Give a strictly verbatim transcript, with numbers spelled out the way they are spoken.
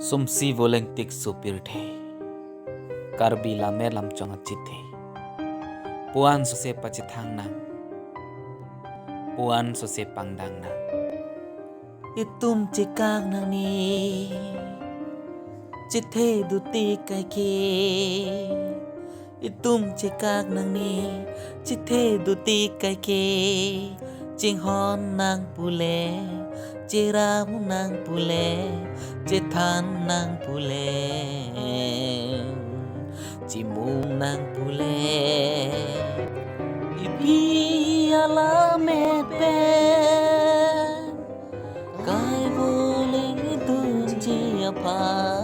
Sumsi voleng tik sopirthe. Karbi Lammet Lamchong Achithe. Puan sose pachethang nang. Puan sose pangdang nang. Itum chekak nangne, chethe duti kaike. Itum chekak nangne, chethe duti kaike. Chinghon nang pule, cherap nang pule, chethan nang pule, chimung nang pule. Ipi alammet pen, kai voleng idunji aphan.